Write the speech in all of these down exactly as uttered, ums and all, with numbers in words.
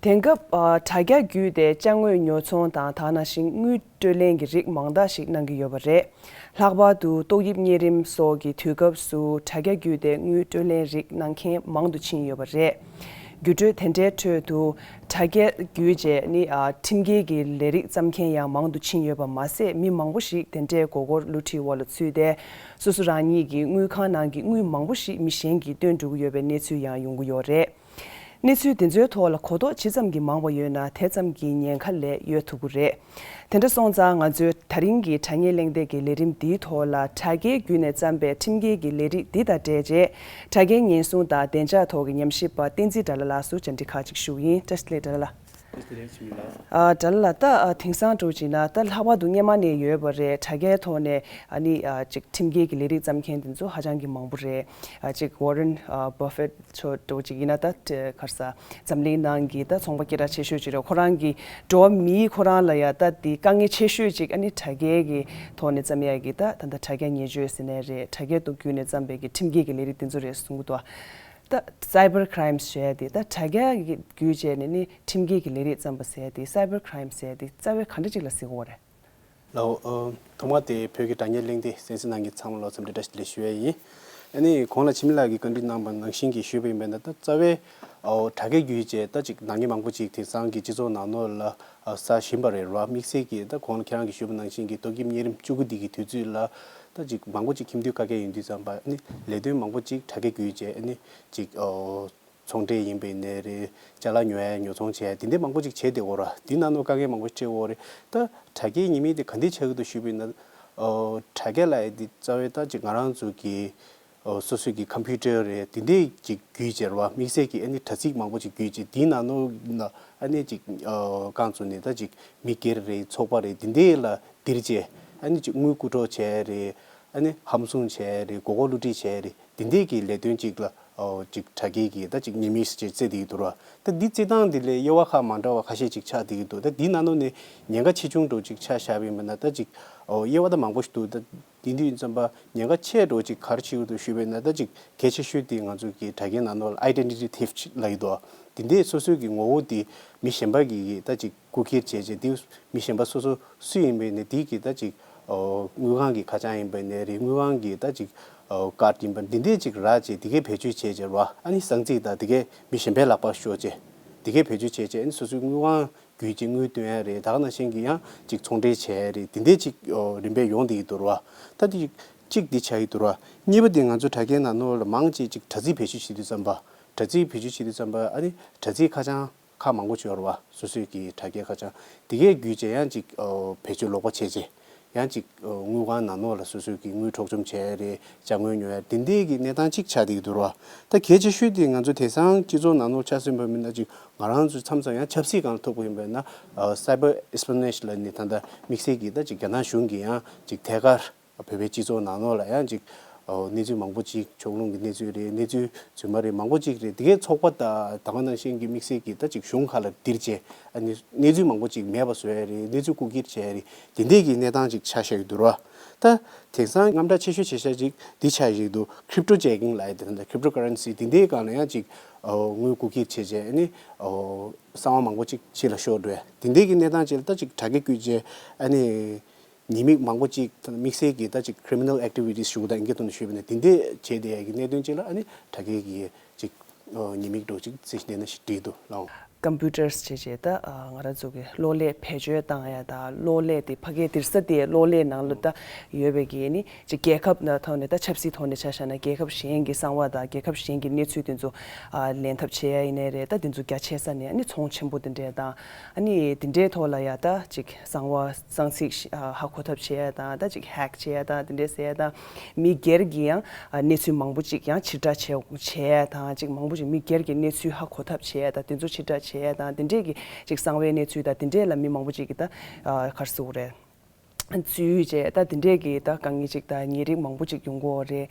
དེང་སྐབས་ཨ་དྲ་རྒྱ་བརྒྱུད་དེ་ཅ་དངོས་ཉོ་ཚོང་དང་དེ་ནང་བཞིན་དངུལ་སྤྲོད་ལེན་གྱི་རིགས་མང་དག་ཞིག་གནང་གི་ཡོད་པ་རེད། ལྷག་པར་དུ་ཏོག་དབྱིབས་གཉན་རིམས་སོགས་ཀྱི་དུས་སྐབས་སུ་དྲ་རྒྱ་བརྒྱུད་དེ་དངུལ་སྤྲོད་ལེན་རིགས་གནང་མཁན་མང་དུ་ཕྱིན་ཡོད་པ་རེད། བརྒྱུད་སྤྲོད་དེ་འདྲའི་ཁྲོད་དུ་དྲ་རྒྱ་བརྒྱུད་བྱས་ནི་ཨ་ཁྲིམས་འགལ་གྱི་ལས་རིགས་བརྩམས་མཁན་ཡང་མང་དུ་ཕྱིན་ཡོད་པ་མ་ཟད། མི་མང་པོ་ཞིག་དེ་འདྲའི་མགོ་སྐོར་བསླུ་བྲིད་འོག་ལ་ཚུད་དེ། སོ་སོ་རང་ཉིད་ཀྱི་དངུལ་ཁང་ནང་གི་དངུལ་མང་པོ་ཞིག་མི་གཞན་གྱིས་བཏོན་འགྲོ་གི་ཡོད་པའི་གནས་ཚུལ་ཡང་ཡོང་གི་ཡོད་རེད། གནས་ཚུལ་འདི་ཚོའི་ཐོག་ལ་གོ་རྟོགས་ཇི་ཙམ་གྱིས་མང་བ་ཡོད་ན་དེ་ཙམ་གྱིས་ཉེན་ཁ་ལས་གཡོལ་ཐུབ་ཀྱི་རེད། དེ་འདྲ་སོང་ཙང་ང་ཚོའི་ད་རིང་གི་དྲ་བརྙན་གླེང་སྟེགས་ཀྱི་ལས་རིམ་འདིའི་ཐོག་ལ་དྲ་རྒྱའི་བརྒྱུད་ནས་བརྩམས་པའི་ཁྲིམས་འགལ་གྱི་ལས་རིགས་འདི་དང་འབྲེལ་རྗེས་དྲ་རྒྱའི་ཉེན་སྲུང་དང་བདེ་འཇགས་ཐོག་གི་ཉམས་ཞིབ་པ་བསྟན་འཛིན་དགྲ་ལྷ་ལགས་སུ་བཅར་འདྲི་ཁག་ཅིག་ཞུ་གི་ཡིན། བཀྲ་ཤིས་བདེ་ལེགས་དགྲ་ལྷ་ལགས། ཨ་དགྲ་ལྷ་ལགས། ད་ཨ་དེང་སང་འགྲོ་བྱས་ན་ད་ལྷག་པར་དུ་སྔོན་མ་ནས་ཡོད་པ་རེད། དྲ་རྒྱའི་ཐོག་ནས་ཨ་ནི་ཨ་ཅིག་ཁྲིམས་འགལ་གྱི་ལས་རིགས་བརྩམས་མཁན་དེ་ཚོ་ཧ་ཅང་གི་མང་པོ་རེད། ཨ་ཅིག་Warren ཨ་Buffett ཚོ་འགྲོ་ཅིག་ཡིན་ན་ད་ག་རེ་ཟ་འཛམ་གླིང་ནང་གི་ད་ཚོང་པ་སྐད་གྲགས་ཆེ་ཤོས་ཅིག་རེད། ཁོ་རང་གི་འགྲོ་བ་མིའི་ཁོ་རང་ལ་ཡ་ད་དེ་དཀའ་ངལ་ཆེ་ཤོས་ཅིག་ཨ་ནི་དྲ་རྒྱའི་གི་ཐོག་ནས་བརྩམས་ཡ་གི་ད་ད་ད་དྲ་རྒྱ་བརྙས་བཅོས་ཟེར་ནའི་རེད། དྲ་རྒྱའི་ཐོག་བརྒྱུད་ནས་བརྩམས་པའི་གི་ཁྲིམས་འགལ་གྱི་ལས་རིགས་དེ་ཚོ་རེད་གསུང་གི་འདུག་ད་cyber crimes ཟེར་ཡ་དེ་ད་དྲ་རྒྱ་གི་བརྒྱུད་བྱས་ནས་ནི་ཁྲིམས་འགལ་གྱི་ལས་རིགས་བརྩམས་པ་ཟེར་ཡ་དེ་cyber crimes ཟེར་ཡ་དེ་རྩ་བའི་ག་འདྲ་ཅིག་ལ་ཟེར་གི་ཡོད་རེད། ལགས། ཨོ། ཐོག་མ་དེ་བོད་ཀྱི་དྲ་བརྙན་གླེང་སྟེགས་གསན་གཟིགས་གནང་མཁན་ཚང་མ་ལ་འཚམས་འདྲི་བཀྲ་ཤིས་བདེ་ལེགས་ཞུ་ཡ་ཡིན། ཨ་ནི་གོང་ལ་འཆི་མེད་ལགས་ཀྱིས་བཀའ་འདྲི་གནང་པ་ནང་བཞིན་གྱིས་ཞུས་པ་ཡིན་པ་ཡིན་ན་ད་རྩ་བའི་ཨོ་དྲ་རྒྱ་བརྒྱུད་བྱས་ད་ཅིག་ནག་ཉེས་མང་པོ་ཅིག་དེང་སང་གི་སྤྱི་ཚོགས་ནང་ལོགས་ལ་ཨ་ཟ་བཞིན་པ་རེད་ར། དམིགས་བསལ་གྱིས་ད་གོང་ལ་ཁྱེད་རང་གིས་ཞུས་པ་ནང་བཞིན་གྱི་ཏོག་དབྱིབས་གཉན་རིམས་བཅུ་དགུ་འདི་གི་དུས་ཚོད་ལ་ད་ཅིག་མང་པོ་ཅིག་ཁྱིམ་སྡོད་དཀའ་ངལ་ཡོང་དུས་ཙམ་པ་ཨ་ནི་ལས་དོན་མང་པོ་ཅིག་དྲ་རྒྱ་བརྒྱུད་བྱས་ཨ་ནི་ཅིག་ཨོ། ཚོང་འབྲེལ་ཡིན་པ་ཡིན་ནའི་རེད། ཅ་ལག་ཉོ་ཡ་ཉོ་ཚོང་བྱེད་ཡ་དེ་འདྲའི་མང་པོ་ཅིག་བྱས་བསྡད་ཡོད་ར། དེ་ནང་ལོགས་དཀའ་ངལ་མང་པོ་འཕྲད་ཡོད་རེད། ད་དྲ་རྒྱའི་ཉེས་དམིགས་དེ་ག་འདྲས་ཆགས་ཀྱི་འདུག་ཞུས་པ་ཡིན་ན། ཨོ་དྲ་རྒྱ་ལབ་ཡ་དེ་རྩ་བའི་ད་ཅིག་ང་རང་ཚོ་གི་ཨོ་སོ་སོའི་གི་ཀམ་པུ་ཊར་རེད། དེ་འདྲས་ཅིག་བརྒྱུད་བྱས་ར་བ། དམིགས་བསལ་གྱི་ཨ་ནི་དྲ་ཚིགས་མང་པོ་ཅིག་བརྒྱུད་བྱས་དེའི་ནང་ལོགས་ལ་ཨ་ནི་ཅིག་ཨོ་རྐང་བཙུགས་ནས་ད་ཅིག་མི་སྒེར་རེད། ཚོགས་པ་རེད། དེ་འདྲས་ལ་དེར་བྱས་ཨ་ནི་ཅིག་དངུལ་རྐུ་འཕྲོག་བྱས་རེད། ཨ་ནི་ཧམ་བཟུང་བྱས་རེད། མགོ་སྐོར་བསླུ་བྲིད་བྱས་རེད། དེ་འདྲས་ཀྱི་ལས་དོན་ཅིག་ལ། ཨོ་ཅིག་དྲ་རྒྱའི་གི་ད་ཅིག་ཉེས་དམིགས་ཅིག་བརྩི་བསྡད་ཀྱི་འདུག་ར། ད་འདི་བརྩི་སྟངས་འདི་ལས་དབྱེ་བ་ཁག་མ་འདྲ་བ་ཁ་ཤས་ཅིག་ཆགས་བསྡད་ཀྱི་འདུག་ད་འདི་ནང་ལོགས་ནས་ཉེན་ཁ་ཆེ་ཆུང་འདྲ་ཅིག་ཆ་བཞག་པ་ཡིན་པ་ན་ད་ཅིག་ཨོ་དབྱེ་བ་ད་མང་པོ་ཞིག་འདུག་ད་དེ་འདི་ཡིན་ཙམ་པ་ཉེན་ཁ་ཆེ་འདྲ་ཅིག་ག་རེ་ཆགས་ཀྱི་འདུག་ཞུས་པ་ཡིན་ན། ད་ཅིག་གལ་ཆེ་ཤོས་དེ་ང་ཚོ་གི་དྲ་རྒྱའི་ནང་ལོགས་ལ་identity theft ལབ་ཀྱི་འདུག་དེ་འདྲས་སོ་སོའི་གི་ངོ་བོ་དེ་མི་གཞན་པ་གི་ད་ཅིག་རྐུ་འཁྱེར་བྱས་རྗེས་དེ་མི་གཞན་པ་སོ་སོ་སུ་ཡིན་པ་ཡིན་ནའི་དེ་གི་ད་ཅིག་ཨོ་དངུལ་ཁང་གི་ཁ་བྱང་ཡིན་པ་ཡིན་ནའི་རེད། དངུལ་ཁང་གི་ད་ཅིག་ཨོ་ཀར་ཌི་ཡིན་པ་འདི་འདྲས་ཅིག་རག་བྱས་དེ་གའི་བེད་སྤྱོད་བྱས་བྱས་ར། ཨ་ནི་གསང་ཚིག་དང་དེ་གའི་མི་གཞན་པའི་ལག་པར་ཤོར་བྱས་དེ་གའི་བེད་སྤྱོད་བྱས་བྱས་ཨ་ནི་སོ་སོའི་དངུལ་ཁང་བརྒྱུད་ཅིག་དངུལ་བཏོན་ཡ་རེད། ད་ག་ནང་བཞིན་གྱི་ཡང་ཅིག་ཚོང་འབྲེལ་བྱས་ཡ་རེད། དེ་འདྲས་ཅིག་ཨོ་རིམ་པས་ཡོང་བསྡད་ཀྱི་འདུག་ར། ད་དེ་གཅིག་འདི་ཆགས་ཀྱི་འདུག་ར། གཉིས་པ་དེ་ང་ཚོ་དྲ་རྒྱའི་ནང་ལོགས་ལ་མང་ཆེ་ཅིག་དྲ་ཚིགས་བེད་སྤྱོད་བྱེད་དུས་ཙམ་པ། དྲ་ཚིགས་བེད་སྤྱོད་བྱེད་དུས་ཙམ་པ་ཨ་ནི་དྲ་ཚིགས་ཁ་བྱང་ཁག་མང་པོ་ཅིག་ཡོད་རེད་བ། སོ་སོའི་གི་དྲ་རྒྱའི་ཁ་བྱང་དེ་གའི་བརྒྱུད་བྱས་ཡང་ཅིག་ཨོ་བེད་སྤྱོད་ལོག་པ་བྱས་བྱས་ཡང་ཅིག་ཨོ་དངུལ་ཁང་ནང་ལོགས་ལ་སོ་སོའི་གི་དངུལ་འཕྲོག་བཅོམ་བྱས་རེད། ཅ་དངོས་ཉོ་ཡ་དེ་འདྲའི་གི་གནས་སྟངས་ཅིག་ཆགས་བསྡད་ཀྱི་འདུག་རེད་བ། ད་གལ་ཆེ་ཤོས་དེ་ང་ཚོ་དེང་སང་སྤྱི་ཚོགས་ནང་ལོགས་ཆ་མཚོན་པ་ཡིན་ན་ཅིག་ང་རང་ཚོ་མཚམས་མཚམས་ཡང་ཆབ་སྲིད་སྒང་ལ་ཐུག་པ་ཡིན་པ་ཡིན་ན་ཨོ་cyber espionage ལབ་ནས་ད་ལྟ་དམིགས་བསལ་གྱི་ད་ཅིག་རྒྱ་ནག་གཞུང་གི་ཡང་ཅིག་ཐད་ཀར་བོད་པའི་སྤྱི་ཚོགས་ནང་ལོགས་ལ་ཡང་ཅིག་ཨོ་གནས་ཚུལ་མང་པོ་ཅིག་ཕྱོགས་ལྷུང་གི་གནས་ཚུལ་རེད། གནས་ཚུལ་རྫུན་མ་རེད། མང་པོ་ཅིག་རེད། དེ་གའི་ཚོགས་པ་དང་ད་ག་ནང་བཞིན་གྱི་དམིགས་བསལ་གྱི་ད་ཅིག་གཞུང་ཁག་ལ་དེར་བྱས་ཨ་ནི་གནས་ཚུལ་མང་པོ་ཅིག་མེད་པ་བཟོ་ཡ་རེད། གནས་ཚུལ་རྐུ་འཁྱེར་བྱས་ཡ་རེད། དེ་འདྲས་ཀྱི་གནས་སྟངས་ཅིག་ཆགས་བཞག་གི་འདུག་ར། ད་དེང་སང་དངངས་སྐྲག་ཆེ་ཤོས་བྱེད་ཤ་ཅིག་འདི་ཆགས་བཞག་གི་འདུག cryptojacking ལབ་ཡ་དེ་ད་cryptocurrency དེ་འདྲའི་སྒང་ལ་ཡང་ཅིག་ཨོ་དངུལ་རྐུ་འཁྱེར་བྱས་བྱས་ཨ་ནི་ཨོ་གསང་བ་མང་པོ་ཅིག་ཕྱི་ལ་ཤོར་འགྲོ་ཡ་དེ་འདྲས་ཀྱི་གནས་སྟངས་ཅིག་ལ་ད་ཅིག་དྲ་རྒྱ་བརྒྱུད་བྱས་ཨ་ནི། ཉེས་དམིགས་མང་པོ་ཅིག་དམིགས་བསལ་གྱི་ད་ཅིག་criminal activities ཞུ་དང་ཨིན་སྐད་ཐོག་ནས་ཞུས་པ་ན་དེ་འདྲས་བྱས་བསྡད་ཡ་གི་གནད་དོན་ཅིག་ལ་ཨ་ནི་དྲ་རྒྱའི་གི་ཅིག་ཉེས་དམིགས་འདྲ་ཅིག་རྩིས་བསྡད་ན་ཞིག་འགྲིག་འདུག་ལགས། computers བྱས་བྱས་ད་ང་རང་ཚོ་གི་གློག་ཀླད་བེད་སྤྱོད་བཏང་ཡ་དང་གློག་ཀླད་དེ་ཕ་གིའི་དེང་སང་དེ་གློག་ཀླད་ནང་ལ་ད་ཡོད་པའི་གི་ནི་ཅིག་རྒྱལ་ཁབ་ནང་ཐོག་ནས་ད་ཆབ་སྲིད་ཐོག་ནས་ཆ་བཞག་ན་རྒྱལ་ཁབ་གཞན་གྱི་གསང་བ་དང་རྒྱལ་ཁབ་གཞན་གྱི་གནས་ཚུལ་དེ་ཚོ་ལེན་ཐབས་བྱེད་ཡ་ཡིན་ནའི་རེད། ད་དེ་ཚོ་རྒྱ་ཆེ་ས་ནས་ཨ་ནི་ཚོང་ཆེན་པོ་དེ་འདྲས་དང་ཨ་ནི་དེ་འདྲའི་ཐོག་ལ་ཡ་ད་ཅིག་གསང་བ་གསང་ཚིག་ཧ་གོ་ཐབས་བྱེད་ཡ་དང་ད་ཅིག་hack བྱེད་ཡ་དང་དེ་འདྲས་ཟེར་ཡ་དང་མི་སྒེར་གྱི་ཡང་གནས་ཚུལ་མང་པོ་ཅིག་ཡང་ཕྱིར་བསྒྲགས་བྱེད་བྱེད་ཡ་དང་ཅིག་མང་པོ་ཅིག་མི་སྒེར་གྱི་གནས་ཚུལ་ཧ་གོ་ཐབས་བྱེད་ཡ་དང་དེ་ཚོ་ཕྱིར་བསྒྲགས་བྱེད་ཡ་དང་དེ་འདྲས་ཀྱི་ཅིག་གསང་བའི་གནས་ཚུལ་དང་དེ་འདྲས་ལ་མི་མང་པོ་ཅིག་གི་ད་ག་རེ་ཟེར་དགོས་རེད། འཛུལ་བྱས་ད་དེ་འདྲས་ཀྱི་ད་དཀའ་ངལ་ཅིག་ད་ཉེ་རིགས་མང་པོ་ཅིག་ཡོང་གི་ཡོད་རེད།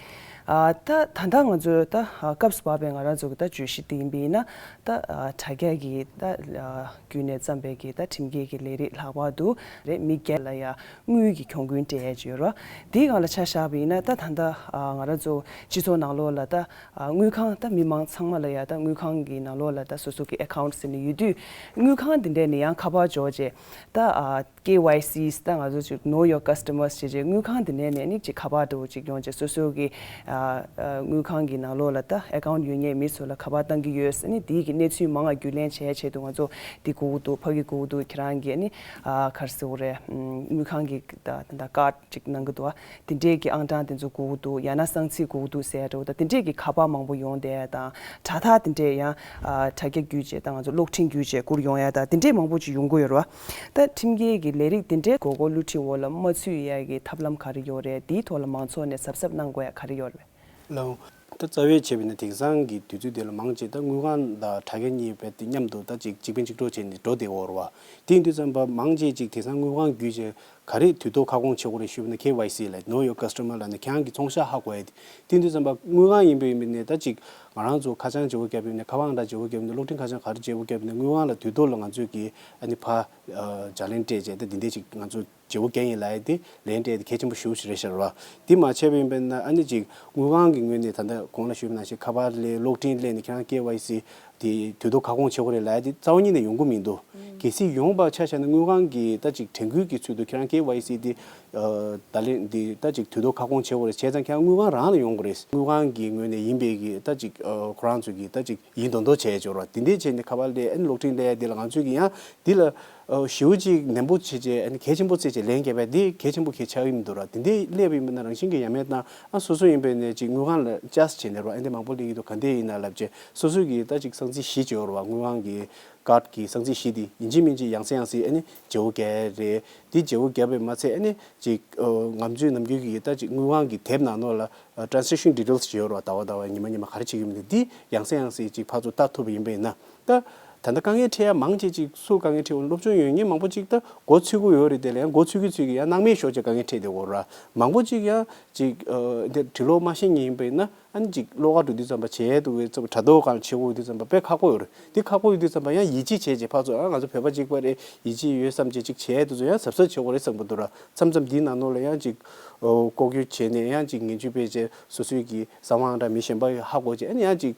ཨ་ད་ད་ལྟ་ང་ཚོའི་ད་ཨ་སྐབས་སུ་བབས་པའི་ང་རང་ཚོ་གི་ད་བརྗོད་གཞི་དེ་ཡིན་པ་ཡིན་ན་ད་ཨ་དྲ་རྒྱ་གི་ད་ཨ་བརྒྱུད་ནས་བརྩམས་པའི་གི་ད་ཁྲིམས་འགལ་གྱི་ལས་རིགས་ལྷག་པར་དུ་རེད་མི་བརྒྱད་ལ་ཡ་དངུལ་གྱི་གྱོང་གུན་སྤྲད་ཡས་ཅིག་ཡོད་རེད། དེའི་སྒང་ལ་ཆ་བཞག་པ་ཡིན་ན་ད་ད་ལྟ་ཨ་ང་རང་ཚོ་སྤྱི་ཚོགས་ནང་ལོགས་ལ་ད་ཨ་དངུལ་ཁང་ད་མི་མང་ཚང་མ་ལ་ཡ་ད་དངུལ་ཁང་གི་ནང་ལོགས་ལ་ད་སོ་སོ་གི་ཨེ་ཁའུན་ཊི་ཟེར་ནས་ཡོད་དུས་དངུལ་ཁང་དེ་འདྲས་ནས་ཡང་ཁ་པར་འབྱོར་རྗེས་ད་ཨ་ཀེ་ཝའི་སི་ད་ང་ཚོ་ཅིག་know your customers བྱས་རྗེས་དངུལ་ཁང་དེ་ནས་ནས་ནི་ཅིག་ཁ་པར་འདྲ་བོ་ཅིག་ཡོང་རྗེས་སོ་སོ་གི་ཨ་ཨ་དངུལ་ཁང་གི་ནང་ལོགས་ལ་ད་ཨེ་ཁའུན་ཊི་ཡོད་མཁན་མི་ཚོ་ལ་ཁ་པར་བཏང་གི་ཡོད་ཟེར་ནས་དེའི་གི་གནས་ཚུལ་མང་ང་བརྒྱུད་ལེན་བྱས་ཆེད་དུ་ང་ཚོ་འདི་དགོས་ཀྱི་འདུག་ཕ་གི་དགོས་ཀྱི་འདུག་ཁྱེད་རང་གི་ནི་ཨ་ག་རེ་ཟེར་དགོས་རེད། ཨམ་དངུལ་ཁང་གི་ད་ད་ཀར་ཌི་ཅིག་གནང་གི་འདུག་དེ་འདྲས་ཀྱི་ཨང་གྲངས་དེ་ཚོ་དགོས་ཀྱི་འདུག་ཡང་ན་གསང་ཚིག་དགོས་ཀྱི་འདུག་ཟེར་ཡ་འདྲ་བོ་ད་དེ་འདྲས་ཀྱི་ཁ་པར་མང་པོ་ཡོང་བསྡད་ཡ་དང་དྲ་ཐག་དེ་འདྲས་ཡང་ཨ་དྲ་རྒྱ་བརྒྱུད་བྱས་ད་ང་ཚོ་གློག་འཕྲིན་བརྒྱུད་བྱས་བསྐུར་ཡོང་ཡ་ད་དེ་འདྲས་མང་པོ་ཅིག་ཡོང་གི་ཡོད་རེད་བ། ད་ཁྲིམས་འགལ་གྱི་ལས་རིགས་དེ་འདྲས་མགོ་སྐོར་བསླུ་བྲིད་འོག་ལ་མ་ཚུད་ཡ་གི་ཐབས་ལམ་ག་རེ་ཡོད་རེད། དེའི་ཐོག་ལ་མང་ཚོགས་ནས་གཟབ་གཟབ་གནང་དགོས་ཡ་ག་རེ་ཡོད་རེད། ལགས། ད་རྩ་བའི་བྱས་པ་ཡིན་ན་དེང་སང་གི་དུས་ཚོད་འདི་ལ་མང་ཆེ་ད་དངུལ་ཁང་དང་དྲ་རྒྱ་གཉིས་པའི་དེ་མཉམ་དུ་ད་ཅིག་གཅིག་ཕན་གཅིག་གྲོགས་བྱས་ནས་འགྲོ་བསྡད་ཡོད་རེད་བ། དེ་ཡིན་དུས་ཙམ་པ་མང་ཆེ་ཅིག་དེང་སང་དངུལ་ཁང་བརྒྱུད་བྱས་ག་རེ་དུས་ཐོག་ཁ་སྐོང་བྱེད་དགོས་རེད་ཞུས་པ་ན་ཁེ་ཝའི་སི་ལབ་know your customer ལབ་ནས་ཁྱེད་རང་གི་ཚོང་ཤག་ཧ་གོ་ཡ་དེ། དེ་ཡིན་དུས་ཙམ་པ་དངུལ་ཁང་ཡིན་པ་ཡིན་པ་ནས་ད་ཅིག་ང་རང་ཚོ་ཁ་བྱང་བརྗེ་པོ་བརྒྱབ་ཡོད་ནས་ཁ་པར་ཨང་གྲངས་བརྗེ་པོ་བརྒྱབ་ནས་གློག་འཕྲིན་ཁ་བྱང་ག་རེ་བརྗེ་པོ་བརྒྱབ་ནས་དངུལ་ཁང་ལ་དུས་ཐོག་ལ་ང་ཚོས་ཀྱི་ཨ་ནི་ཕར་ལྗགས་ལན་སྤྲད་བྱས་ད་འདི་འདྲས་ཅིག་ང་ཚོ་བརྗེ་པོ་རྒྱག་ཡིན་ལབ་ཡ་དེ་ལན་སྤྲད་དེ་གལ་ཆེན་པོ་ཞེ་པོ་ཞིག་རེད་ཤག་ར། དེ་མ་བྱས་པ་ཡིན་པས་ན་ཨ་ནི་ཅིག་དངུལ་ཁང་གི་ངོས་ནས་ད་ལྟ་གོང་ལ་ཞུས་པ་ནང་བཞིན་ཁ་པར་སླེབས་གློག་འཕྲིན་སླེབས་ནས་ཁྱེད་རང་ཀེ་ཝའི་སི་དེ་དུས་ཐོག་ཁ་སྐོང་བྱེད་དགོས་རེད་ལབ་ཡ་དེ་རྩ་བ་ཉིད་ནས་ཡོང་གི་མི་འདུག་གལ་སྲིད་ཡོང་པ་ཆ་བཞག་ན་དངུལ་ཁང་གི་ད་ཅིག་དྲན་སྐུལ་གྱི་ཚུལ་དུ་ཁྱེད་རང་ཀེ་ཝའི་སི་དེ་ད་ལན་འདི་ད་ཅིག་དུས་ཐོག་ཁ་སྐོང་བྱེད་དགོས་རེད་བྱས་ཙང་ཁྱེད་རང་དངུལ་ཁང་རང་ལ་ཡོང་དགོས་རེད། དངུལ་ཁང་གི་ངོས་ནས་ཡིན་པའི་གི་ད་ཅིག་ཁོ་རང་ཚོས་གི་ད་ཅིག་ཡིན་མདོག་མདོག་བྱས་ཡོད་རེད། དེ་འདྲས་བྱས་ནས་ཁ་པར་སླེབས་ཨ་ནི་གློག་འཕྲིན་སླེབས་ཡ་འདི་ལ་ང་ཚོས་ཀྱི་ཡང་འདི་ལ་ཞེ་པོ་ཅིག་ནན་པོ་བྱས་བྱས་ཨ་ནི་གལ་ཆེན་པོ་བརྩིས་བྱས་ལན་བརྒྱབ་པ་འདི་གལ་ཆེན་པོ་གལ་ཆགས་ཀྱི་མི་འདུག་ར། དེ་འདྲས་སླེབས་པ་ཡིན་པ་ན་རང་བཞིན་གྱི་ཡ་མེད་དང་ཨ་སོ་སོ་ཡིན་པའི་ནས་ཅིག་དངུལ་ཁང་ལ་ཅར་ཇི་བྱས་ནས་རོགས་ཨ་འདི་མང་པོ་སླེབས་ཀྱི་འདུག་ག་འདྲས་ཡིན་ན་ལབ་བྱས་སོ་སོ་གི་ད་ཅིག་གསང་ཚིག་བཞི་བྱས་ཡོད་རེད་བ། དངུལ་ཁང་གི་ཀར་ཌི་གི་གསང་ཚིག་བཞི་འདི་ཡིན་གཅིག་མིན་གཅིག་ཡང་སེ་ཡང་སེ་ཨ་ནི་བརྗེ་པོ་རྒྱག་ཡ་རེད། འདི་བརྗེ་པོ་བརྒྱབ་པས་མ་ཚད་ཨ་ནི་ཅིག་ང་ཚོའི་ནམ་རྒྱུན་གྱི་ད་ཅིག་དངུལ་ཁང་གི་དེབ་ནང་ལོགས་ལ་transaction details ཞིག་ཡོད་རེད་བ། ཟླ་བ་ཟླ་བ་ཉི་མ་ཉི་མ་ག་རེ་བྱེད་ཀྱི་མིན་འདི་ཡང་སེ་ཡང་སེ་ཅིག་ཕར་ཚུར་ལྟ་ཐུབ་པ་ཡིན་པ་ཡིན་ན་ད། ད་ལྟ་དཀའ་ངལ་འཕྲད་ཡ་མང་ཆེ་ཅིག་སུ་དཀའ་ངལ་འཕྲད་འོང་སློབ་སྦྱོང་ཡོད་མཁན་མང་པོ་ཅིག་ད་མགོ་ཚོད་ཀྱི་ཡོད་རེད། དེ་ལ་ཡང་མགོ་ཚོད་ཀྱི་ཚོད་ཀྱི་ཡང་སྣང་མེད་ཤོར་བྱས་དཀའ་ངལ་འཕྲད་བསྡད་ཡོད་རེད། མང་པོ་ཅིག་ཡང་ཅིག་འདི་འབྲི་ཀློག་མ་ཤེས་མཁན་ཡིན་པ་ཡིན་ན་ཨ་ནི་ཅིག་ཀློག་ག་འགྲོ་དུས་ཙམ་པ་བྱས་འདུག་གི་ཙམ་པ་དྲ་ཐོག་སྒང་བྱེད་དགོས་དུས་ཙམ་པ་དཔེ་ཁག་པོ་ཡོད་རེད། འདི་ཁག་པོ་ཡོད་དུས་ཙམ་པ་ཡང་ཡིད་ཆེས་བྱས་བྱས་ཕར་ཚུར་ཨ་ང་ཚོ་བོད་པ་གཅིག་པ་རེད་ཡིད་ཆེས་ཡོད་བསམ་བྱས་ཅིག་བྱས་དུས་ཚོད་ཡང་གཟབ་གཟབ་བྱེད་དགོས་རེད་བསམ་གྱི་འདུག་ར། མཚམས་མཚམས་འདིའི་ནང་ལོགས་ལ་ཡང་ཅིག་ལྐོག་གྱུར་བྱས་ནས་ཡང་ཅིག་ངན་ཇུས་སྤེལ་བྱས་སོ་སོའི་གི་གསང་བ་ཨང་གྲངས་མི་གཞན་པ་ཧ་གོ་བྱས་ཨ་ནི་ཡང་ཅིག་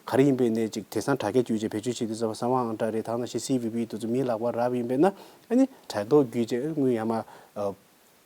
ག་རེ་ཡིན་པའི་ནས་ཅིག་དེང་སང་དྲ་རྒྱ་བརྒྱུད་བྱས་བེད་སྤྱོད་བྱེད་དུས་ཙམ་པ་གསང་བ་ཨང་གྲངས་རེད་ད་ནང་བཞིན་སི་ཝི་ཝི་དེ་ཚོ་མིའི་ལག་པར་རག་པ་ཡིན་པས་ན་ཨ་ནི་དྲ་ཐོག་བརྒྱུད་བྱས་དངུལ་ཡར་མར་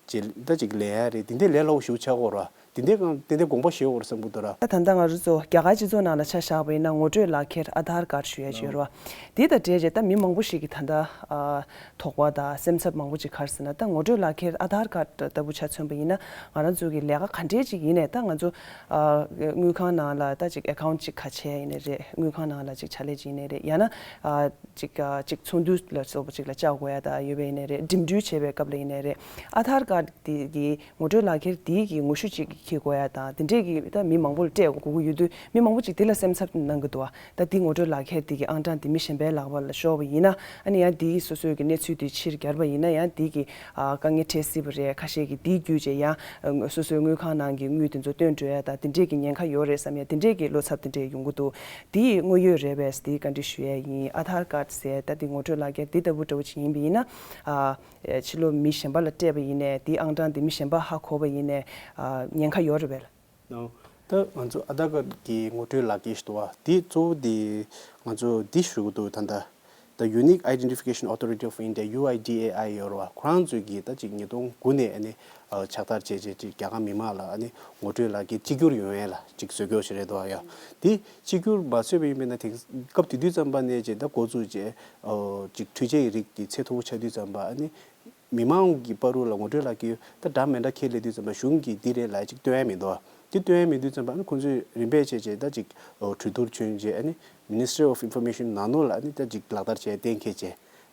བྱེད་ད་ཅིག་ལས་ཡ་རེད། དེ་འདྲའི་ལས་སླ་པོ་ཞིག་ཆགས་ཀྱི་ཡོད་རེད་བ། དེ་འདྲའི་གང་དེ་འདྲའི་དགོངས་པ་བཞེས་ཡོད་རེད་བསམ་གྱི་འདུག་ར། ད་ད་ལྟ་ང་རང་ཚོ་རྒྱ་གར་སྤྱི་ཚོགས་ནང་ལ་ཆ་བཞག་པ་ཡིན་ན་ངོ་སྤྲོད་ལག་ཁྱེར་ཨ་དྷར་ཀར་ཞུ་ཡ་ཅིག་ཡོད་རེད་བ། དེ་དང་འབྲེལ་བྱས་ད་མི་མང་པོ་ཞིག་གིས་ད་ལྟ་ཨ་དོགས་པ་དང་སེམས་འཚབ་མང་པོ་ཅིག་ག་རེ་ཟེར་ན་ད་ངོ་སྤྲོད་ལག་ཁྱེར་ཨ་དྷར་ཀར་ལྟ་བུ་ཆ་མཚོན་པ་ཡིན་ན་ང་རང་ཚོ་གི་ལས་ཀ་ག་འདྲས་ཅིག་ཡིན་ནའི་ད་ང་ཚོ་ཨ་དངུལ་ཁང་ནང་ལ་ད་ཅིག་ཨེ་ཁའུན་ཊི་ཅིག་ཁ་ཕྱེ་ཡ་ཡིན་ནའི་རེད། དངུལ་ཁང་ནང་ལ་ཅིག་ཕྱག་ལས་ཅིག་ཡིན་ནའི་རེད། ཡང་ན་ཨ་ཅིག་ཨ་ཅིག་ཚོགས་འདུ་ལ་སོགས་པ་ཅིག་ལ་བཅར་དགོས་ཡ་ད་ཡོད་པ་ཡིན་ནའི་རེད། འགྲིམ་འགྲུལ་བྱེད་པའི་སྐབས་ལ་ཡིན་ནའི་རེད། ཨ་དྷར་ཀར་དེ་གི་ངོ་སྤྲོད་ལག་ཁྱེར་དེ་གི་ངོ་བཤུས་ཅིག་འཁྱེར་དགོས་ཡ་དང་དེ་འདྲས་ཀྱི་ད་མི་མང་པོ་ལ་སྤྲད་དགོས་ཀྱི་ཡོད་དུས་མི་མང་པོ་ཅིག་དེ་ལ་སེམས་འཚབ་གནང་གི་འདུག་བ། ད་དེ་ངོ་སྤྲོད་ལག་ཁྱེར་དེ་གི་ཨང་གྲངས་དེ་མི་གཞན་པའི་ལག་པ་ལ་ཤོར་བ་ཡིན་ན་ཨ་ནི་ཡང་དེ་གི་སོ་སོའི་གི་གནས་ཚུལ་དེ་ཕྱིར་གྱར་བ་ཡིན་ན་ཡང་དེ་གི་ཨ་དཀའ་ངལ་འཕྲད་སྲིད་པ་རེད། ཁ་ཤས་ཀྱིས་དེ་བརྒྱུད་བྱས་ཡང་ཨ་སོ་སོའི་དངུལ་ཁང་ནང་གི་དངུལ་དེ་ཚོ་བཏོན་འགྲོ་ཡ་དང་དེ་འདྲས་ཀྱི་ཉེན་ཁ་ཡོད་རེད་བསམ་ཡ་དེ་འདྲས་ཀྱི་བློ་འཚབ་དེ་འདྲས་ཡོང་གི་འདུག་དེ་དངོས་ཡོད་རེད་པས་དེ་བཀའ་འདྲི་ཞུ་ཡ་ཡིན། ཨ་དྷར་ཀར་ཟེར་ད་དེ་ངོ་སྤྲོད་ལག་ཁྱེར་དེ་ལྟ་བུ་འདྲ་བོ་ཅིག་ཡིན་པ་ཡིན་ན་ཨ། ཕྱི་ལོགས་མི་གཞན་པ་ལ་སྤྲད་པ་ཡིན་ནའི་དེའི་ཨང་གྲངས་དེ་མི་གཞན་པ་ཧ་གོ་བ་ཡིན་ནའི་ཉེན་ཁ་ཡོད་རེད་པས། ད་ང་ཚོ་ཨ་དྷར་ཀར་གྱི་ངོ་སྤྲོད་ལག་ཁྱེར་ཞིག་འདུག་བ། དེ་གཙོ་བོ་དེ་ང་ཚོ་འདི་ཞུ་གི་འདུག་ད་ལྟ་The Unique Identification Authority of India U I D A I ཡོད་རེད་བ། ཁོ་རང་ཚོས་ཀྱིས་ད་ཅིག་ཉིས་སྟོང་དགུ་ནས་ཨ་ནི་ཕྱག་བསྟར་བྱས་བྱས་ཅིག་རྒྱ་གར་མི་མང་ལ་ཨ་ནི་ངོ་སྤྲོད་ལག་ཁྱེར་གཅིག་གྱུར་ཡོང་ཡས་ལ་ཅིག་བཟོ་སྐྱོར་བྱས་རེད་འདུག་བ། ཡ་དེ་གཅིག་གྱུར་མ་བཟོས་པ་ཡིན་པས་ན་དེང་སྐབས་དེ་དུས་ཙམ་པ་ནས་ཅིག་ད་འགོ་བཙུགས་བྱས་ཅིག་འཕྲུལ་ཆས་ཀྱི་རིགས་དེ་ཚད་མཐོ་པོ་ཆགས་དུས་ཙམ་པ་ཨ་ནི། མི་མང་གི་བར་དུ་ལ་ངོ་སྤྲོད་ལག་ཁྱེར་ད་འདྲ་མི་འདྲ་ཁྱེར་སླེབས་དུས་ཙམ་པ་གཞུང་གིས་འདི་རེད་ལབ་ཅིག་སྟོན་ཡ་མི་འདུག་དེ་སྟོན་ཡ་མེད་དུས་ཙམ་པ་ཨ་ནི་ཁོང་ཚོས་རིམ་པས་བྱས་བྱས་ད་ཅིག་གྲོས་བསྡུར་བྱུང་རྗེས་ཨ་ནི་Ministry of Information ནང་ལོགས་ལ་ཨ་ནི་ད་ཅིག་ལག་བསྟར་བྱས་གཏན་འཁེལ་བྱས་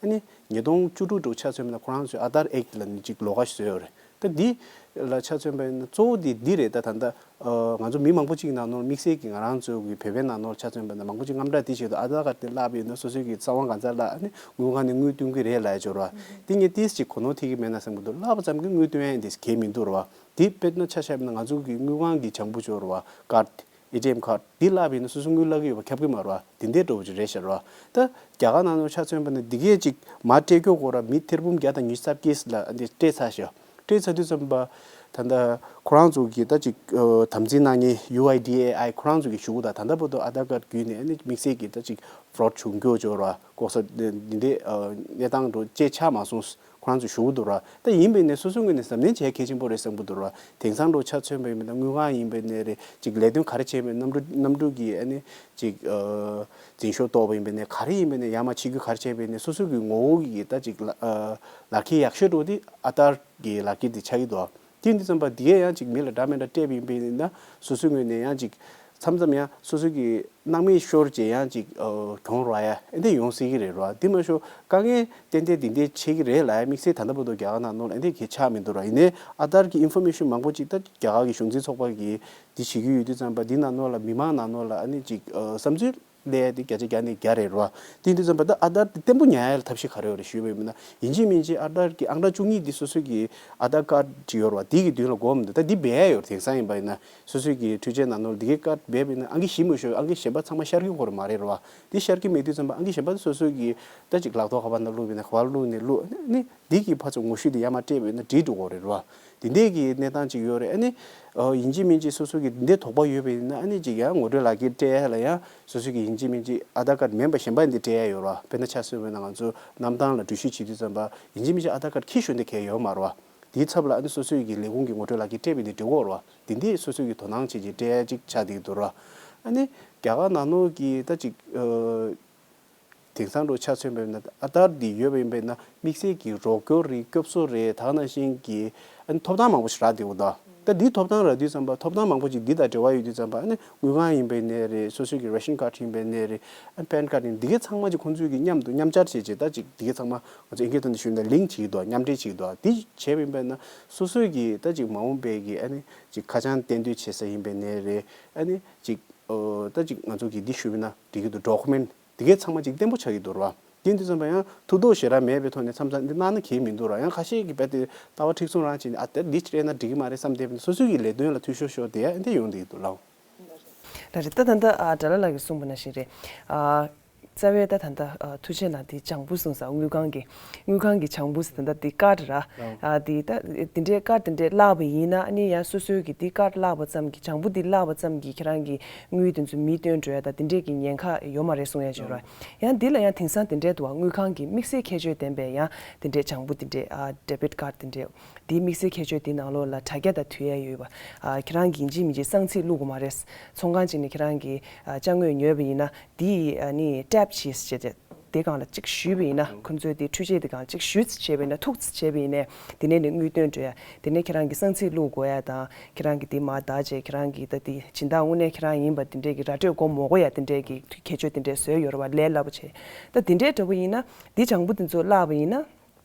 ཨ་ནི་ཉིས་སྟོང་བཅུ་དྲུག་འདྲ་བོ་ཆ་མཚོན་པ་ན་ཁོ་རང་ཚོས་Aadhaar Act ལབ་ནས་ཅིག་ལོགས་ཀ་ཞིག་བཟོས་ཡོད་རེད། འདི་ལ་ཆ་མཚོན་པ་ཡིན་ན་གཙོ་བོ་འདི་འདི་རེད། ད་ད་ལྟ་ཨ་ང་ཚོ་མི་མང་པོ་ཅིག་ནང་ནོར་དམིགས་བསལ་གྱི་ང་རང་ཚོ་གི་བོད་པའི་ནང་ནོར་ཆ་མཚོན་པ་ཡིན་ན་མང་པོ་ཅིག་རྔམ་སྐྲག་དེ་བྱེད་དུ་ཨ་དར་ཀར་དེ་བརླག་པ་ཡིན་ན་སོ་སོའི་གི་རྩ་དབང་གང་ཚར་བརླག་ནས་དངུལ་ཁང་ནས་དངུལ་བཏོན་གི་རེད་ལབ་ཡ་ཅིག་ཡོད་རེད་བ། དེ་ངས་ཏིས་ཅིག་གོ་ནོར་ཐེབས་ཀྱི་མེད་ན་བསམ་གི་འདུག་བརླག་པ་ཙམ་གྱིས་དངུལ་བཏོན་ཡ་འདི་གལ་མི་འདུག་རེད་བ། དེ་དཔེར་ན་ཆ་བཞག་པ་ཡིན་ན་ང་ཚོ་གི་དངུལ་ཁང་གི་བྱང་བུ་ཅིག་ཡོད་རེད་བ། ཀར་ཨེ་ཊི་ཨེམ་ཀར་འདི་བརླག་པ་ཡིན་ན་སོ་སོ་དངུལ་བརླག་གི་ཡོད་པ་ཁྱབ་ཀྱི་མ་རེད་བ། དེ་འདྲའི་འདྲ་བོ་ཅིག་རེད་ཤག་རེད་བ། ད་རྒྱ་གར་ནང་ལ་ཆ་མཚོན་པ་ན་འདི་གས་ཅིག་མར་སྤྲད་རྒྱུ་སྐོར་ར་མི་ཐེར་འབུམ་བརྒྱ་དང་ཉི་ཤུ་རྩ་བརྒྱད་ལ་འདི་སྤྲད་ཚར་ཤག་སྤྲད་ཚར་དུས་ཙམ་པ་ད་ལྟ་ཁོ་རང་ཚོ་གི་ད་ཅིག་ཨ་དམ་འཛིན་གནང་མཁན་ཡུ་ཨའི་ཌི་ཨེ་ཨའི་ཁོ་རང་ཚོ་གི་ཞུ་གུ་དང་ད་ལྟ་བར་དུ་ཨ་དར་ཀར་བརྒྱུད་ནས་ཨ་ནི་དམིགས་བསལ་གྱི་ད་ཅིག་ཕོ་རོཌ་བྱུང་རྒྱུ་ཅིག་ཡོད་རེད་བ། ལྐོག་ཟ་འདི་འདྲའི་ཨ་གནས་སྟངས་འདྲ་བོ་ཅིག་ཆགས་མ་སོང་། ཁོ་རང་ཚོས་ཞུ་གི་འདུག་ར། ད་ཡིན་པའི་ནས་སོ་སོའི་ངོས་ནས་གཟབ་ནན་བྱེད་གལ་ཆེན་པོ་རེད་བསམ་གི་འདུག་ར། དེང་སང་འདྲ་ཆ་མཚོན་པ་ཡིན་པ་ན་དངུལ་ཁང་ཡིན་པའི་ནས་རེད། ཅིག་ལས་དོན་ག་རེ་བྱས་པའི་གནམ་གྲུ་གནམ་གྲུ་གི་ཨ་ནི་ཅིག་ཨ་འཛིན་ཤོག་གཏོར་བ་ཡིན་པའི་ནས་ག་རེ་ཡིན་པའི་ནས་ཡར་མར་ཕྱི་རྒྱུ་ག་རེ་བྱས་པའི་ནས་སོ་སོ་གི་ངོ་བོ་གི་ད་ཅིག་ལ་ཨ་ལག་ཁྱེར་ཡག་ཤོས་འདྲ་བོ་དེ་ཨ་དར་གི་ལག་ཁྱེར་དེ་ཆགས་ཀྱི་འདུག་དེ་ཡིན་དུས་ཙམ་པ་དེ་གས་ཡང་ཅིག་མི་ལ་འདྲ་མི་འདྲ་སྤྲད་པ་ཡིན་པ་ཡིན་ན་སོ་སོའི་ངོས་ནས་ཡང་ཅིག་མཚམས་མཚམས་ཡང་སོ་སོ་གི་སྣང་མེད་ཤོར་བྱས་ཡང་ཅིག་ཨ་གྱོང་རག་ཡ་ཨེ་འདྲ་ཡོང་སྲིད་ཀྱི་རེད་ར། དེ་མ་ཞོག་དཀའ་ངལ་ཏན་ཏན་འདི་འདྲས་ཆེ་གི་རེད་ལབ་ཡ་དམིགས་བསལ་ད་ལྟ་བར་དུ་རྒྱ་གར་ནང་ལོགས་ལ་ཨེ་འདྲས་གས་ཆགས་མི་འདུག་ར། ཡིན་ནའི་ཨ་དར་གི་ཨིན་ཕོར་མེ་ཤོན་མང་པོ་ཅིག་ད་རྒྱ་གར་གི་གཞུང་འཛིན་ཚོགས་པ་གིས་འདི་བྱེད་ཀྱི་ཡོད་དུས་ཙམ་པ་འདི་ནང་ལོགས་ལ་མི་མང་ནང་ལོགས་ལ་ཨ་ནི་ཅིག་ཨ་བསམ་ཚུལ་ལས་དེ་བརྒྱ་ཆ་བརྒྱ་ནས་བརྒྱ་རེད་རོ། དེ་ཡིན་དུས་ཙམ་པ་ད་ཨ་དར་དེ་བརྟན་པོ་ཉར་ཡ་ལ་ཐབས་ཤེས་ག་རེ་ཡོད་རེད་ཞུས་པ་ཡིན་ན། ཡིན་གཅིག་མིན་གཅིག་ཨ་དར་གྱི་ཨང་གྲངས་བཅུ་གཉིས་འདི་སོ་སོ་གི་ཨ་དར་ཀར་ཅིག་ཡོད་རེད་བ། དེ་གི་མདུན་ལ་སྒོམ་འདུག་ད་འདི་སྦས་ཡ་ཡོད་རེད། དེང་སང་ཡིན་པ་ཡིན་ན་སོ་སོ་གི་འཕྲུལ་ཆས་ནང་ནོར་འདི་གའི་ཀར་སྦས་པ་ཡིན་ན་ཨང་ཀི་བཞི་མ་ཤོར་ཨང་ཀི་གཞན་པ་ཚང་མ་ཤར་གི་ཁོ་ར་མ་རེད་རོ་བ། འདི་ཤར་གི་མེད་དུས་ཙམ་པ་ཨང་ཀི་གཞན་པ་སོ་སོ་གི་ད་ཅིག་ལག་ཐོག་ཁ་པར་ནང་བླུགས་པ་ཡིན་ན་ཁ་པར་བླུགས་ནས་བླུགས་ནི། འདི་གི་ཕར་ཚུར་ངོ་བཤུས་དེ་ཡར་མར་སྤྲད་པ་ཡིན་ན་འགྲིག་འགྲོ་གི་རེད་རོ། དེ་འདྲས་ཀྱི་གནས་སྟངས་ཅིག་ཡོད་རེད། ཨ་ནི་ཨ་ཡིན་གཅིག་མིན་གཅིག་སོ་སོ་གི་དེ་འདྲས་དོགས་པ་ཡོད་པ་ཡིན་ན་ཨ་ནི་ཅིག་ཡང་ངོ་སྤྲོད་ལག་ཁྱེར་སྤྲད་ཡ་ལ་ཡང་སོ་སོ་གི་ཡིན་གཅིག་མིན་གཅིག་ཨ་དར་ཀར་མིན་པ་གཞན་པ་འདི་སྤྲད་ཡ་ཡོད་རོ། དཔེར་ན་ཆ་བཞག་པ་ཡིན་ན་ང་ཚོ་གནམ་ཐང་ལ་འགྲུལ་བཞུད་བྱེད་དུས་ཙམ་པ་ཡིན་གཅིག་མིན་གཅིག་ཨ་དར་ཀར་འཁྱེར་ཤོག་འདི་གལ་ཡོད་མ་རེད་བ། དེའི་ཚབ་ལ་ཨ་ནི་སོ་སོ་གི་ལས་ཁུངས་ཀྱི་ངོ་སྤྲོད་ལག་ཁྱེར་སྤྲད་པ་འདི་འགྲིག་གི་རེད་བ། དེ་འདི་སོ་སོ་གི་དོ་སྣང་བྱེད་ཅིག་སྤྲད་ཡ་ཅིག་ཆགས་བསྡད་ཀྱི་འདུག་རོ། ཨ་ནི་རྒྱ་གར་ནང་ལོགས་ཀྱི་ད་ཅིག་ཨ། དེང་སང་འདྲ་ཆ་མཚོན་པ་ཡིན་ན་ཨ་དར་འདི་ཡོད་པ་ཡིན་པས་ན་དམིགས་བསལ་གྱི་རོགས་སྐྱོར་རེད། སྐྱོབ་གསོ་རེད། ད་ག་ནང་བཞིན་གྱི་ཨ་ནི་ཐོབ་ཐང་མང་པོ་ཞིག་རག་བསྡད་ཡོད་ད། ད་འདི་ཐོབ་ཐང་རག་དུས་ཙམ་པ་ཐོབ་ཐང་མང་པོ་ཅིག་འདི་དང་འབྲེལ་བ་ཡོད་དུས་ཙམ་པ་ཨ་ནི་དངུལ་ཁང་ཡིན་པའི་ནས་རེད། སོ་སོའི་གི་རེ་ཤན་ཀར་ཡིན་པའི་ནས་རེད། ཨ་ནི་པན་ཀར་ཡིན། འདི་གའི་ཚང་མ་ཅིག་ཁོང་ཚོའི་གི་མཉམ་དུ་མཉམ་སྦྱར་བྱས་བྱས་ད་ཅིག་འདི་གའི་ཚང་མ་ང་ཚོ་ཨིན་སྐད་ཐོག་ནས་ཞུས་ན་ལིང་བྱེད་ཀྱི་འདུག་མཉམ་འབྲེལ་བྱེད་ཀྱི་འདུག་འདི་བྱས་པ་ཡིན་པས་ན་སོ་སོའི་གི་ད་ཅིག་མ་འོངས་པའི་གི་ཨ་ནི་ཅིག་ཁ་བྱང་གཏན་སྡོད་བྱེད་ས་ཡིན་པའི་ནས་རེད། ཨ་ནི་ཅིག་ཨོ། ད་ཅིག་ང་ཚོ་གིས་འདི་ཞུས་པ་ན་འགྲིག་གི་འདུག་ཌོ་ཀུ་མེན་ཊི་འདི་གའི་ཚང་མ་ཅིག་བརྟན་པོ་ཆགས་ཀྱི་འདུག་ར། དེ་ཡིན་དུས་ཙམ་པ་ཡང་ཐུགས་དོགས་ཞེ་དྲག་མེད་པའི་ཐོག་ནས་མཚམས་མཚམས་འདི་གནང་ན་གལ་མི་འདུག་ར། ཡང་ཁ་ཤས་ཀྱིས་རྦད་དེ་ལྟ་བ་མཁྲེགས་བཟུང་རང་བྱས་ནས་ཨ་དེ་འདི་སྤྲད་ན་འགྲིག་གི་མ་རེད་བསམ་བསྡད་པ་ནི་སོ་སོ་གི་ལས་དོན་ལ་འཐུས་ཤོར་ཤོར་དེ་ཡང་འདི་ཡོང་བསྡད་ཀྱི་འདུག་ལགས། ལགས་རེད། ད་ད་ལྟ་ཨ་དགྲ་ལྷ་ལགས་ཀྱིས་གསུངས་པ་ནང་བཞིན་རེད། ཨ། རྩ་བའི་ད་ད་ལྟ་ཨ་ཐུགས་རྗེ་གནང་དེ་བྱང་བུ་གསུངས་ས། དངུལ་ཁང་གི་དངུལ་ཁང་གི་བྱང་བུ་ཟེར་ད་ལྟ་དེ་ཀར་ར། ཨ་དེ་ད་དེ་འདྲའི་ཀར་དེ་འདྲའི་བརླག་པ་ཡིན་ན་ཨ་ནི་ཡང་སོ་སོའི་གི་དེ་ཀར་བརླག་པ་ཙམ་གྱིས་བྱང་བུ་དེ་བརླག་པ་ཙམ་གྱིས་ཁྱེད་རང་གི་དངུལ་དེ་ཚོ་མིས་བཏོན་འགྲོ་ཡ་ད་དེ་འདྲའི་གི་ཉེན་ཁ་ཡོད་མ་རེད་གསུང་ཡ་ཅིག་ཡོད་ར། ཡང་འདི་ལ་ཡང་དེང་སང་དེ་འདྲའི་འདུག་བ། དངུལ་ཁང་གི་དམིགས་བསལ་ཁྱད་ཆོས་ལྡན་པའི་ཡང་དེ་འདྲའི་བྱང་བུ་དེ་འདྲའི་ཨ་ཌེ་བིཊ་ཀར་དེ་འདྲའི་དེའི་དམིགས་བསལ་ཁྱད་ཆོས་དེ་ནང་ལོགས་ལ་དྲ་རྒྱ་དང་མཐུན་ཡ་ཡོད་པ། ཨ་ཁྱེད་རང་གི་ཡིན་གཅིག་མིན་གཅིག་གསང་ཚིག་བླུག་དགོས་མ་རེད། ཚོང་ཁང་ཅིག་ནས་ཁྱེད་རང་གི་ཨ་ཅ་དངོས་ཉོས་པ་ཡིན་ན། དེ་ཨ་ནི་ཊེབ་བྱས་བྱས་བྱས་དེ་སྒང་ལ་གཅིག་གཞུས་པ་ཡིན་ན། ཁོ་ཚོས་དེ་འཕྲུལ་ཆས་དེ་སྒང་གཅིག་གཞུས་བྱས་པ་ཡིན་ན། ཐུག་བྱས་པ་ཡིན་ནས་དེ་ནས་ནི་དངུལ་བཏོན་འགྲོ་ཡ། དེ་ནས་ཁྱེད་རང་གི་གསང་ཚིག་བླུག་དགོས་ཡ་དང་། ཁྱེད་རང་གི་དེ་མར་བདག་བྱས་ཁྱེད་རང་གི་ད་དེ་སྦྱིན་བདག་དངོས་གནས་ཁྱེད་རང་ཡིན་པ་དེ་འདྲས་ཀྱི་ར་སྤྲོད་སྒོ་མོ་གོ་ཡ་དེ་འདྲས་ཀྱི་ཁྱད་ཆོས་དེ་འདྲས་བཟོས་ཡོད་རེད་བ། ལས་སླ་པོ་བྱས། ད་དེ་འདྲས་འདྲ་པོ་ཡིན་ན་དེ་བྱང་བུ་དེ་ཚོ་བརླག་པ་ཡིན་ན།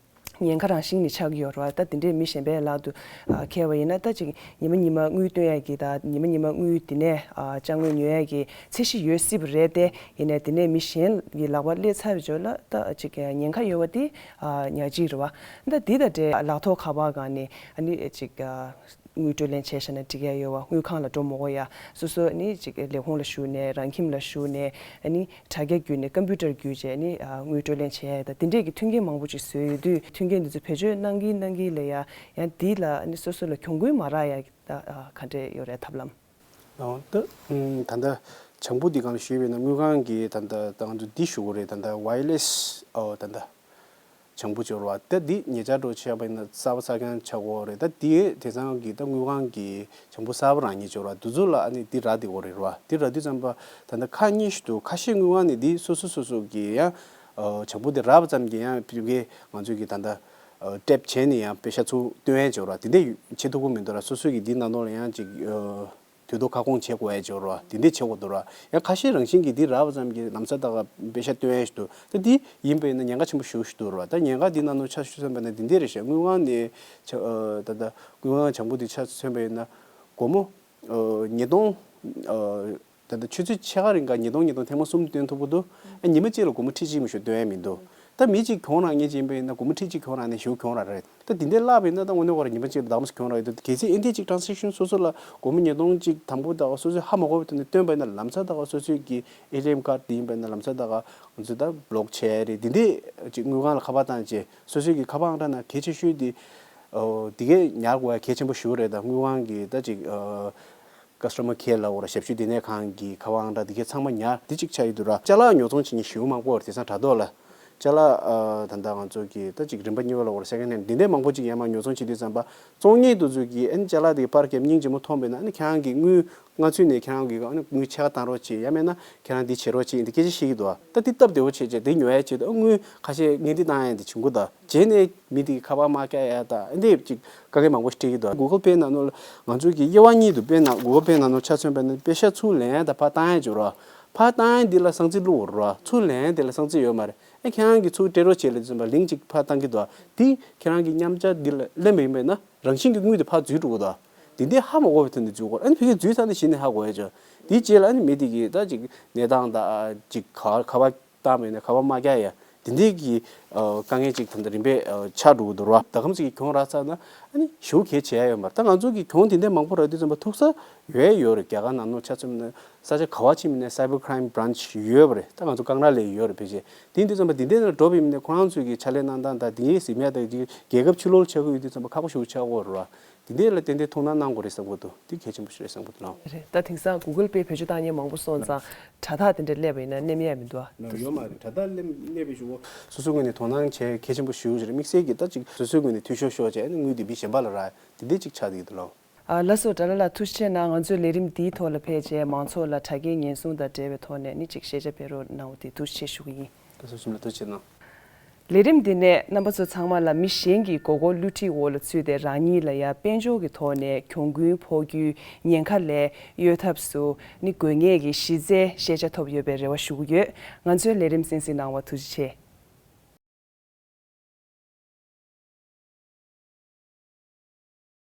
ཉེན་ཁ་རང་བཞིན་ནི་ཆགས་ཀྱི་ཡོད་རེད་བ། ད་དེ་འདྲས་མི་གཞན་པའི་ལག་ཏུ་ཨ་འཁེལ་བ་ཡིན་ན། ད་ཅིག་ཉི་མ་ཉི་མ་དངུལ་བཏོན་ཡ་གི་ད་ཉི་མ་ཉི་མ་དངུལ་དེ་ནས་ཨ་ཅ་དངོས་ཉོ་ཡ་གི་ཚད་གཞི་ཡོད་སྲིད་པ་རེད་དེ། ཡིན་ནའི་དེ་ནས་མི་གཞན་གྱི་ལག་པ་སླེབས་ཚར་བའི་རྗེས་ལ་ད་ཅིག་ཉེན་ཁ་ཡོད་པ་དེ་ཨ་ཉག་གཅིག་རེད་བ། ད་དེ་དང་འབྲེལ་ལག་ཐོག་ཁ་པར་སྒང་ནས་ཨ་ནི་ཅིག་ཨ་དངུལ་སྤྲོད་ལེན་བྱས་བཞག་ན་འགྲིག་ཡ་ཡོད་བ། དངུལ་ཁང་ལ་འགྲོ་མི་དགོས་ཡ། སོ་སོ་ཨ་ནི་ཅིག་ལས་ཁུངས་ལ་ཞུགས་ནས་རང་ཁྱིམ་ལ་ཞུགས་ནས་ཨ་ནི་དྲ་རྒྱ་བརྒྱུད་ནས་ཀམ་པུ་ཊར་བརྒྱུད་བྱས་ནི་ཨ་དངུལ་སྤྲོད་ལེན་བྱེད་ཡ་དང་དེ་འདྲས་ཀྱི་མཐུན་རྐྱེན་མང་པོ་ཅིག་བཟོས་ཡོད་དུས། མཐུན་རྐྱེན་འདི་ཚོ་བེད་སྤྱོད་གནང་གིན་གནང་གིན་ལ་ཡ་ཡང་འདི་ལ་ཨ་ནི་སོ་སོ་ལ་གྱོང་གུན་མ་རག་ཡ་ད་ཨ་ག་འདྲས་ཡོད་རེད་ཐབས་ལམ། ཨོ་ད་ཨུམ་ད་ལྟ་བྱང་བུ་འདི་སྒང་ལ་ཞུས་པས་ན་དངུལ་ཁང་གིས་ད་ལྟ་ད་ང་ཚོ་འདི་ཞུ་དགོས་རེད། ད་ལྟ་ཝ་ཡར་ལེ་སི་ཨོ་ད་ལྟ་བྱང་བུ་སྦྱོར་བ་ད་འདི་ཉེ་ཆར་འགྲོ་བྱས་པ་ཡིན་ན་གསར་པ་གསར་རྐྱང་ཆགས་ཀྱི་ཡོད་རེད། ད་འདི་དེང་སང་གི་ད་དངུལ་ཁང་གི་བྱང་བུ་གསར་པ་རང་ཉིད་སྦྱོར་བ་འདི་ཚོ་ལ་ཨ་ནི་འདི་རག་བསྡད་ཀྱི་ཡོད་རེད་བ། འདི་རག་དུས་ཙམ་པ་ད་ལྟ་ཁག་གཉིས་ཤིག་འདུག་ཁ་ཤས་དངུལ་ཁང་ནས་འདི་སོ་སོ་སོ་སོ་གི་ཡང་ཨོ་བྱང་བུ་འདི་རག་པ་ཙམ་གྱིས་ཡང་ཕ་གིའི་ང་ཚོས་ཀྱི་ད་ལྟ་ཨོ་ཊེབ་བྱས་ནས་ཡང་པེ་ཤ་ཚུར་བཏོན་ཡ་སྦྱོར་བ་དེ་འདྲ་བྱེད་ཐུབ་ཀྱི་མི་འདུག་ར། སོ་སོ་གི་འདི་ནང་ལོགས་ལ་ཡང་ཅིག་ཨོ། དུས་ཐོག་ཁ་སྐོང་བྱེད་དགོས་ཡ་ཅིག་ཡོད་རེད་བ། དེ་འདྲས་བྱེད་དགོས་འདུག་ར། ཡང་ཁ་ཤས་རང་བཞིན་གྱིས་འདི་རག་པ་ཙམ་གྱིས་ལམ་སང་ད་ག་པེ་ཤག་བཏོན་ཡ་ཞིག་འདུག་ད་འདི་ཡིན་པ་ཡིན་ན་ཉེན་ཁ་ཆེན་པོ་ཞེ་པོ་ཞིག་འདུག་ར། ད་ཉེན་ཁ་འདི་ནང་ནང་ཆ་མཚོན་པ་ཡིན་ན་འདི་འདྲས་རེད་ཤག་དངུལ་ཁང་ནས་ཆ་ཨ་ད་ལྟ་དངུལ་ཁང་བྱང་བུ་འདི་ཆ་མཚོན་པ་ཡིན་ན་སྒོར་མོ་ཨ་ཉིས་སྟོང་ཨ་ད་ལྟ་ཆུ་ཚོད་ཕྱེད་ཀ་རིང་ག་ཉིས་སྟོང་ཉིས་སྟོང་ཐེངས་མ་གསུམ་བཏོན་ཐུབ་ཀྱི་འདུག་ཨ་ཉི་མ་གཅིག་ལ་སྒོར་མོ་ཁྲི་གཅིག་མ་གཏོགས་བཏོན་ཡ་མི་འདུག་ད་མི་གཅིག་གྱོང་རག་མཁན་ཅིག་ཡིན་པ་ཡིན་ན་སྒོར་མོ་ཁྲི་གཅིག་གྱོང་རག་ནས་ཞེ་པོ་གྱོང་རག་རེད། ད་དེ་འདྲའི་བརླག་པ་ཡིན་ན་ད་དངོས་གནས་ཁོ་རང་ཉི་མ་གཅིག་ལ་ཟླ་གང་ཙམ་གྱོང་རག་ཡོད་འདུག་གལ་སྲིད་ཨེ་འདྲས་ཅིག་ཊ་རན་སེག་ཤན་སོ་སོ་ལ་སྒོར་མོ་ཉིས་སྟོང་གཅིག་དང་པོ་ད་ག་སོ་སོས་ཧ་མ་གོ་བའི་ཐོག་ནས་བཏོན་པ་ཡིན་ན་ལམ་སང་ད་ག་སོ་སོའི་གི་ཨེ་ཊི་ཨེམ་ཀར་དེ་ཡིན་པ་ཡིན་ན་ལམ་སང་ད་ག་ང་ཚོས་ད་བྷི་ལོག་བྱས་རེད། དེ་འདྲས་ཅིག་དངུལ་ཁང་ལ་ཁ་པར་བཏང་བྱས་སོ་སོའི་གི་ཁ་པར་ཨང་གྲངས་ནང་གལ་ཆེ་ཤོས་དེ་ཨོ་དེ་གས་ཉར་དགོས་ཡ་གལ་ཆེན་པོ་ཞེ་པོ་རེད། ད་དངུལ་ཁང་གི་ད་ཅིག་ཨ། ཀ་སི་ཊ་མར་ཁེར་ལབ་དགོས་རེད། ཞབས་ཞུ་ལྟེ་གནས་ཁང་གི་ཁ་པར་ཨང་གྲངས་འདི་གས་ཚང་མ་ཉར་འདི་གཅིག་ཆགས་ཀྱི་འདུག་ར། ཅ་ལག་ཉོ་ཚོང་བྱེད་མཁན་ཞེ་པོ་མང་པོ་ཡོད་རེད། དེང་སང་དྲ་ཐོག་ལ་ཅ་ལག་ཨ་ད་ལྟ་ང་ཚོ་གི་ད་ཅིག་རིན་པ་གཉིས་པ་ལབ་དགོས་རེད། སེ་ཀེན་ཌི་ཧེན་ཌི་འདི་འདྲའི་མང་པོ་ཅིག་ཡར་མར་ཉོ་ཚོང་བྱེད་དུས་ཙམ་པ་བཙོང་མཁན་དེ་ཚོ་གིས་ཨ་ནི་ཅ་ལག་དེ་གི་པར་བརྒྱབ་སྙིང་རྗེ་མོ་མཐོང་པ་ཡིན་ན་ཨ་ནི་ཁྱེད་རང་གི་དངུལ་སྔ་ཚུད་ནས་ཁྱེད་རང་གི་ཨ་ནི་དངུལ་ཕྱེད་ཀ་བཏང་རོགས་བྱེད། ཡང་མིན་ན་ཁྱེད་རང་འདི་བྱེད་རོགས་བྱེད་འདི་སྐད་ཆ་བཤད་ཀྱི་འདུག་ད་འདི་སྟབས་བདེ་བོ་བྱེད་བྱས་འདི་ཉོ་ཡ་བྱེད་དུས་ཨ་དངུལ་ཁ་ཤས་ངས་འདི་བཏང་ཡ་འདི་བྱེད་དགོས་ད། རྗེས་ནས་མི་དེ་གི་ཁ་པར་མ་བཀག་ཡ་དང་ཨ་འདི་ཅིག་དཀའ་ངལ་མང་པོ་ཞིག་འཕྲད་ཀྱི་འདུག་གུ་གལ་པེ་ནང་ནང་ལ་ང་ཚོ་གི་དབྱེ་བ་གཉིས་འདུག་དཔེར་ན་གུ་གལ་པེ་ནང་ནང་ཆ་མཚོན་པ་ཡིན་ན་པེ་ཤག་ཚུར་ལེན་ཡ་དང་ཕར་བཏང་ཡ་ཅིག་ཡོད་རེད་བ། ཕར་བཏང་ཡ་འདི་ལ་གསང་རྩིས་བླུག་དགོས་རེད་བ། ཚུར་ལེན་ཡ་འདི་ལ་གསང་རྩིས་ཡོད་མ་རེད། ཨ་ཁྱེད་རང་གིས་ཚུར་སྤྲད་རོགས་བྱེད་ལབ་དུས་ཙམ་པ་ལིང་ཅིག་ཕར་བཏང་གི་འདུག་བ། འདི་ཁྱེད་རང་གི་མཉམ་ཆ་འདི་ལ་ལེན་པ་ཡིན་པས་ན་རང་བཞིན་གྱི་དངུལ་དེ་ཕར་འཛུལ་འགྲོ་གི་འདུག་བ། དེ་འདྲའི་ཧ་མ་གོ་བའི་ཐོག་ནས་འཛུལ་གོ་ཨ་ནི་ཕ་གིར་འཛུལ་ཚར་ནས་གཞི་ནས་ཧ་གོ་ཡ་ཅིག་དེའི་རྗེས་ལ་ཨ་ནི་མི་དེ་གིས་ད་ཅིག་གནས་སྟངས་དང་ཅིག་ག་ཁ་པར་བཏང་མེད་ན་ཁ་པར་མ་རྒྱག་ཡ། དེ་འདྲའི་གི་ཨ་དཀའ་ངལ་ཅིག་ད་ལྟ་རིམ་པས་ཨ་ཆགས་འགྲོ་གི་འདུག་ར། ད་གམ་ཚིག་གི་གྱོང་རག་ཚར་ན་ཨ་ནི་ཞེ་པོ་གལ་ཆེ་ཡ་ཡོད་མ་རེད། ད་ང་ཚོ་གི་གྱོང་དེ་འདྲའི་མང་པོ་རག་དུས་ཙམ་པ་ཐུག་ས་ཡོད་ཡོད་རེད། རྒྱ་གར་ནང་ནང་ཆ་མཚོན་ན་ས་ཆ་ག་བ་ཕྱིན་མིན་ནས་Cybercrime Branch ཡོད་པ་རེད། ད་ང་ཚོ་ཀང་ར་ལ་ཡོད་རེད་ཕལ་ཆེར། དེ་ཡིན་དུས་ཙམ་པ་དེ་འདྲའི་ནང་འགྲོ་བ་ཡིན་མིན་ནས་ཁོ་རང་ཚོའི་གི་ཕྱག་ལས་གནང་སྟངས་དང་དེ་འདྲའི་ཟིན་ཡ་དང་རྒྱལ་ཁབ་ཕྱི་ལོགས་ལ་ཆགས་ཀྱི་ཡོད་དུས་ཙམ་པ་ཁག་པོ་ཞེ་པོ་ཆགས་ཀྱི་ཡོད་རེད་བ། དེ་འདྲའི་ལ་ཏན་ཏན་ཐུགས་སྣང་གནང་དགོས་རེད་བསམ་གྱི་འདུག་དེ་གལ་ཆེན་པོ་ཞིག་རེད་བསམ་གྱི་འདུག་ལགས། རེད། ད་དེང་སང་གུ་གལ་པེ་བེད་སྤྱོད་བཏང་མཁན་མང་པོ་སོང་ཙང་དྲ་ཐག་དེ་འདྲ་སླེབས་པ་ཡིན་ན་མནན་ཡ་མི་འདུག་ཨ། ཡོད་མ་རེད། དྲ་ཐག་སླེབས་སླེབས་པའི་གཞུག་གུ་སོ་སོའི་ངོས་ནས་དོ་སྣང་བྱེད་གལ་ཆེན་པོ་ཞེ་པོ་ཅིག་རེད། དམིགས་བསལ་གྱིས་ད་ཅིག་སོ་སོའི་ངོས་ནས་འཐུས་ཤོར་ཤོར་བྱས་ཨ་ནི་དངུལ་དེ་མི་གཞན་པ་ལ་རག་དེ་འདྲས་ཅིག་ཆགས་བསྡད་ཀྱི་འདུག་ལགས། ཨ་ལགས་སོ། དགྲ་ལྷ་ལགས་ཐུགས་རྗེ་ཆེ་གནང་། ང་ཚོའི་ལས་རིམ་འདིའི་ཐོག་ལ་ཕལ་ཆེར་མང་ཚོགས་ལ་དྲ་རྒྱའི་ཉེན་སྲུང་དང་འབྲེལ་བའི་ཐོག་ནས་ནི་ཅིག་ཤེས་བྱ་སྤེལ་རོགས་གནང་བ་དེ་ཐུགས་རྗེ་ཆེ་ཞུ་གི་ཡིན། ལགས་སོ། གསུམ་ལ་ཐུགས་རྗེ་ཆེ་གནང་། ལས་རིམ་འདི་ནས་རྣམ་པ་ཚོ་ཚང་མ་ལ་མི་གཞན་གྱི་མགོ་སྐོར་བསླུ་བྲིད་འོག་ལ་ཚུད་དེ་རང་ཉིད་ལ་ཡང་དཔལ་འབྱོར་གྱི་ཐོག་ནས་གྱོང་གུན་ཕོག་རྒྱུའི་ཉེན་ཁ་ལས་གཡོལ་ཐབས་སུ་ནི་དགོས་ངེས་ཀྱི་གཞི་རྩའི་ཤེས་བྱ་ཐོབ་ཡོད་པའི་རེ་བ་ཞུ་གི་ཡོད། ང་ཚོའི་ལས་རིམ་གསན་གཟིགས་གནང་བར་ཐུགས་རྗེ་ཆེ།